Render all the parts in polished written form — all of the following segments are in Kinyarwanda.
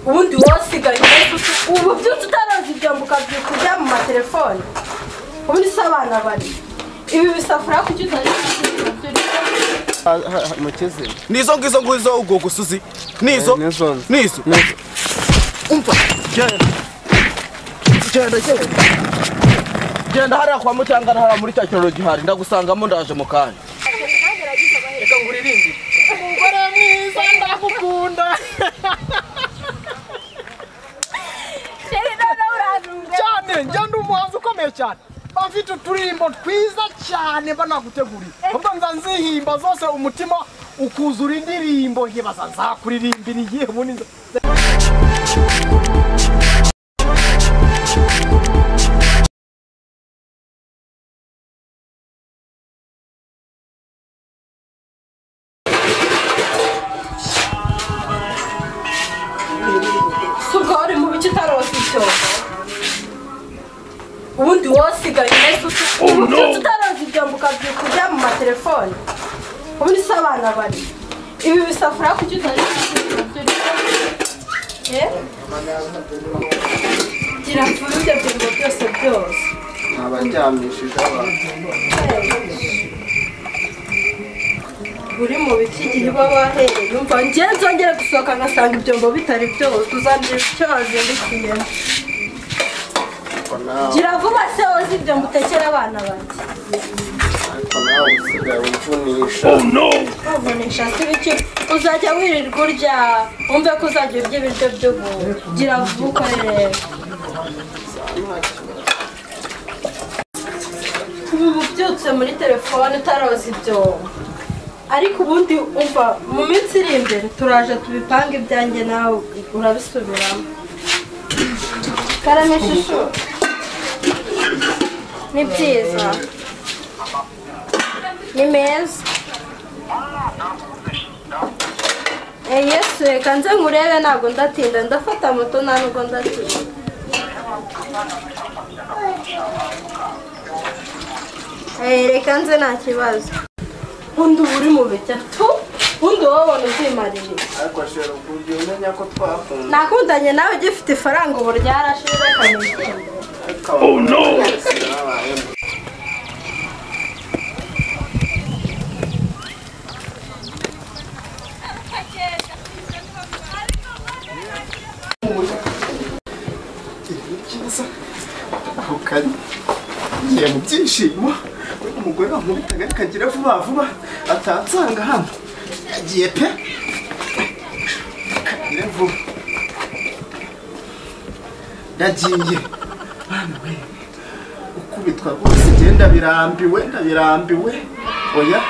Ubundi wasigaye ubu byose utarazi ibyombo ukabyuka ujya mu matelefone. Ubundi se abana bari ibi bisafuriya kuki utari mukize? Nizo ngizo ngizo ubwo gusuzi. Nizo nizo. Umva genda. Genda genda. Genda hariya kwa Mutangana hariya muri cya kiraro gihari ndagusangamo ndaje mu kanya. Reka nguririmbire. Umugore mwiza ndagukunda. Cyane njya ndi umuhanzi ukomeye cyane. Bafite uturimbo twiza cyane banaguteguriye. Ubwo nza nzihimba zose umutima ukuzura indirimbo nkibaza nzakuririmbira igihe ubundi. Ubundi wasigaye ubu byose utarazi ibyombo ukabyuka ujya mu matelefone. Ubundi se abana bari ibi bisafuriya kuki utari gira vuba ibyo byombo byose byose abaryamishije abantu uri mu biki igihe uba wahereye yumva njye nzongere gusohoka ngasanga ibyombo bitari byose uzambwira icyo wazindukiyemo. Gira vuba se woza ibyo mutekera abana banjye. Ariko nawe usigaye umvunisha. Oh no! Umvunisha si biki? Uzajya wirirwa urya wumve ko uzajya urya ibiryo by'ubuntu. Gira vuba ukore rero. Ubu ubyutse muri telefone utaroza ibyombo. Ariko ubundi umva mu minsi iri imbere turaje tubipange ibyanjye nawe urabisubiramo. Karame shushu. Ni byiza. Ni meza. Yesu reka nze nkurebe ntabwo ndatinda ndafata moto nta nubwo ndatinda. Reka nze nta kibazo. Undi uba uri mu bijya tu undi wabona uzimarira. Ariko shero ugiye umenya ko twakundanye. Nakundanye nawe ugifite ifaranga ubu ryarashize reka nigende. Oh no! Ngiye mu byishimo umugore wankubitaga ariko agira vuba vuba atansanga hano agiye pe kagire vuba ndagiye bana we ukubitwa rwose genda birambiwe ndabirambiwe oya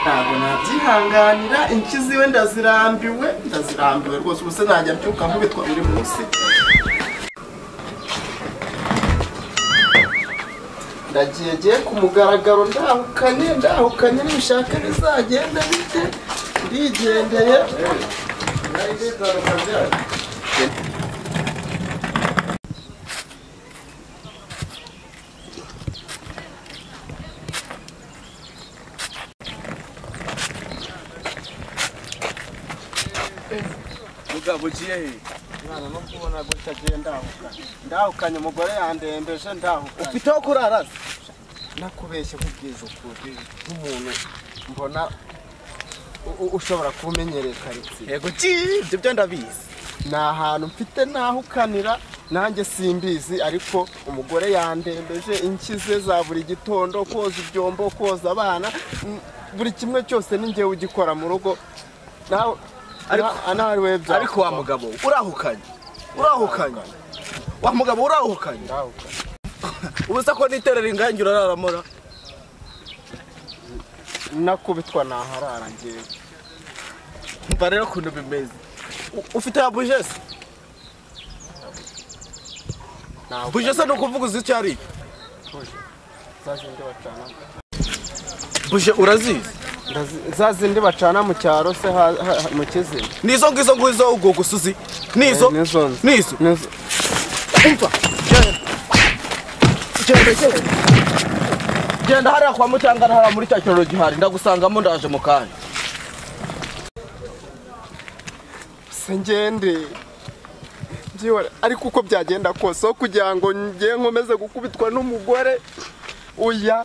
ntabwo nabyihanganira inki ziwe ndazirambiwe ndazirambiwe rwose ubuse najya mbyuka nkubitwa buri munsi. Ndagiye giye ku mugaragaro ndahukanye ndahukanye nibishaka bizagenda bite ndigendeye. Mugabo ugiye he? Mwana no kubona gutya agiye ndahukanye ndahukanye umugore yandembeje ndahukanye. Ufite aho kurara? Nakubeshye nkubwiza ukuri nk'umuntu mbona ushobora kumenyereye karitsiye. Yego ki ibyo byo ndabizi. Ni ahantu mfite nahukanira nanjye simbizi ariko umugore yandembeje inki ze za buri gitondo koza ibyombo koza abana buri kimwe cyose ni njyewe ugikora mu rugo. Nawe ariko wa mugabo urahukanye urahukanye wa mugabo urahukanye. Ubu se ko niterera ingangi uraramora? Nakubitwa naharara ngewe. Mva rero ukuntu bimeze. Ufite ya buje se? Buje se ni ukuvuga uzi icyo ari? Buje urazizi? Za zindi bacana mu cyaro se mu kizima. Nizo ngizo ngizo ubwo gusuzi. Nizo nizo. Umva genda genda. Genda hariya kwa Mutangana hariya muri cya kiraro gihari ndagusangamo ndaje mu kanya. Se ngende Byihore ariko uko byagenda kose aho kugira ngo ngiye nkomeze gukubitwa n'umugore, oya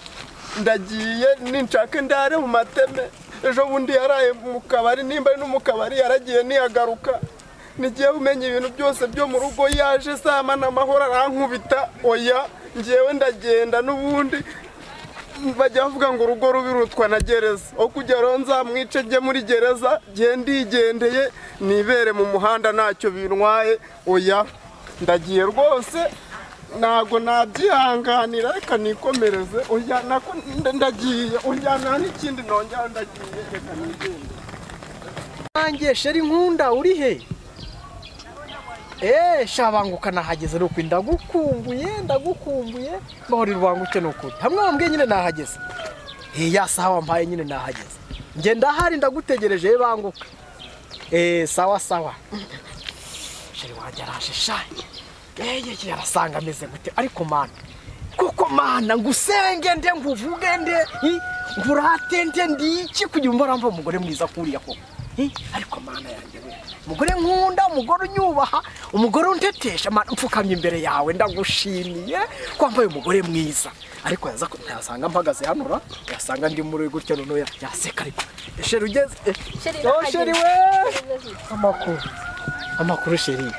ndagiye ninshake ndare mu mateme. Ejo bundi yaraye mu kabari, nimba ari no mu kabari yaragiye ntiyagaruka. Nigiye umenya ibintu byose byo mu rugo yaje sama n'amahoro arankubita. Oya ngiyewe ndagenda n'ubundi bajya bavuga ngo urugo rubi rutwa na gereza. Aho kugira ngo nzamwice njye muri gereza, ngiye ndigendeye nibere mu muhanda ntacyo bintwaye. Oya ndagiye rwose ntago nabyihanganira, reka nikomereze. Oya nako ndagiye, oya nta n'ikindi nongera, ndagiye reka nigende. Nanjye sheri nkunda uri he? Shabanguka nahageze nuko ndagukumbuye ndagukumbuye bahora rubanguke nuko hamwe wambwiye nyine nahageze. Ya sawa wampaye nyine nahageze. Nge ndahari ndagutegereje banguka. Sawa sawa. Sheri wanjye araje sha. Yarasanga ameze gute ariko mana. Kuko mana ngusenge nde nkuvuge nde nkurate nde ndiki kugira umbaramba umugore mwiza kuriya koko. Ariko mana yanjye we umugore nkunda, umugore unyubaha, umugore untetesha, mfukamye imbere yawe ndagushimiye kwambaye umugore mwiza. Ariko yaza ntiyasanga mpagaze hano ra, yasanga ndi muri gutyo nono yaseka. Ariko sheri ugeze, sheri we amakuru amakuru sheri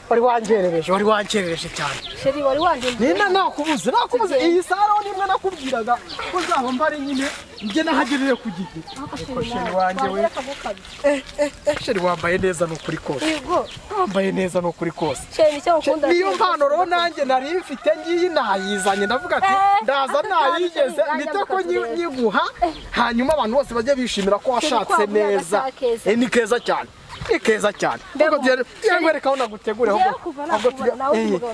wari wangerereje, wari wangerereje cyane sheri, wari wangerereje. Nina nakubuze nakubuze iyi saro nimwe nakubwiraga ko nzaba mbari nyine nge nahagerere ku giti. Ariko sheri wanjye we sheri wambaye neza nukuri kose. Yego wambaye neza nukuri kose sheri, nicyo ukunda. Niyo mpano ro nanjye nari mfite ngiyi nayizanye ndavuga ati ndaza nayigeze mite ko nyiguha, hanyuma abantu bose bajye bishimira ko washatse neza. Ni keza cyane, ni keza cyane. Ubwo tuyangwereka aho nagutegure ahubwo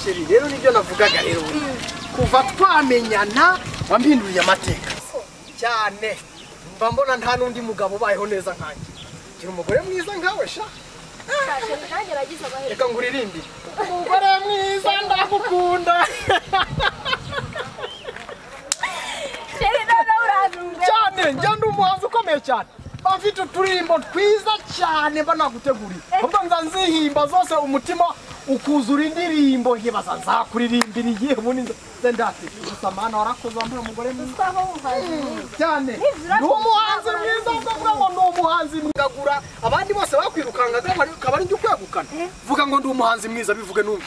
sheri rero nibyo navugaga rero kuva twamenyana wampinduriye amateka cyane. Mba mbona nta n'undi mugabo ubayeho neza nkanjye. Gira umugore mwiza nkawe sha. Reka nguririmbire umugore mwiza ndagukunda. Sheri none urantunga cyane, njya ndi umuhanzi ukomeye cyane. Bafite uturirimbo twiza cyane mba naguteguriye. Ubwo nza nzihimba zose umutima ukuzura indirimbo nkibaza nzakuririmbira igihe ubundi nze ndate. Gusa mana warakoze wambaye umugore mwiza cyane. Ndi umuhanzi mwiza, ndavuga ngo ndi umuhanzi mwigagura abandi bose bakwirukangaga akaba ari njye ukwegukana. Vuga ngo ndi umuhanzi mwiza bivuge numve.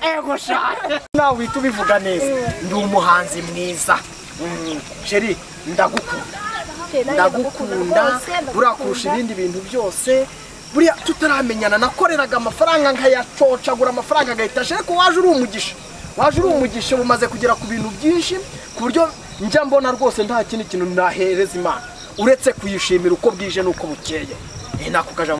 Ego sha nawe uhita ubivuga neza. Ndi umuhanzi mwiza. Sheri ndagukunda ndagukunda burakurusha ibindi bintu byose. Buriya tutaramenyana nakoreraga amafaranga nkayacocagura amafaranga agahita ashira. Ko waje uri umugisha, waje uri umugisha bumaze kugera ku bintu byinshi ku buryo njya mbona rwose nta kindi kintu nahereza Imana uretse kuyishimira uko bwije n'uko bukeye. Nako kaja.